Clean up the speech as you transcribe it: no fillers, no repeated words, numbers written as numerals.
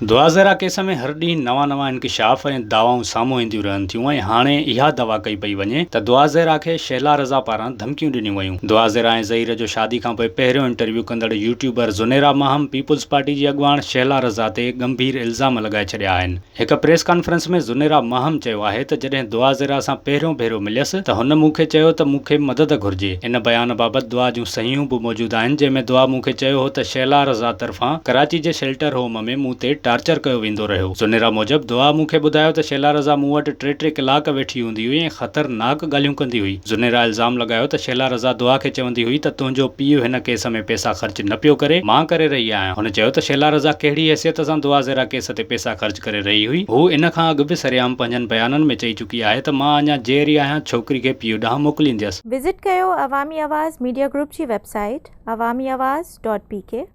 دعا زهرا ڪيس ۾ هر ڏينهن نوان نوان انڪشاف ۽ دعوائون سامهون اينديون رهن ٿيون ۽ هاڻي اها دعويٰ ڪئي پئي وڃي ته دعا زهرا کي شهلا رضا پاران ڌمڪيون ڏنيون ويون. دعا زهرا ۽ ظهير جو شادي کانپوء پهريون انٽرويو ڪندڙ YouTuber Zunaira Maham peoples party جي اڳواڻ شهلا رضا تي ڳنڀير الزام لڳائي ڇڏيا آهن. هڪ پريس ڪانفرنس ۾ زنيرا ماهم چيو آهي ته جڏهن دعا زهرا سان پهريون ڀيرو مليس ته هن مون کي چيو ته مون کي مدد گهرجي. ان بيان بابت دعا جون صحيحون به موجود آهن جنهن ۾ دعا مون کي چيو هو ته شهلا رضا طرفان ڪراچي جي شيلٽر هوم ۾ مون تي ٽارچر ڪيو ويندو رهيو. زنيرا موجب، دعا مون کي ٻڌايو ته شيلا رضا مون وٽ ٽي ٽي ڪلاڪ ويٺي هوندي هئي ۽ خطرناڪ ڳالهيون ڪندي هئي. زنيرا الزام لڳايو ته شيلا رضا دعا کي چوندي هئي ته تنهنجو پيء هن ڪيس ۾ پيسا خرچ نه پيو ڪري، مان ڪري رهي آهيان. هن چيو ته شيلا رضا ڪهڙي حيثيت سان دعا زهرا ڪيس تي پيسا خرچ ڪري رهي هئي. هو ان کان اڳ به سرعام پنهنجن بيانن ۾ چئي چڪي آهي ته مان اڃا جيئري آهيان، ڇوڪري کي پيء ڏانهن موڪلينديس. وزٽ ڪيو عوامي آواز ميڊيا گروپ جي website Awami Awaz dot P K.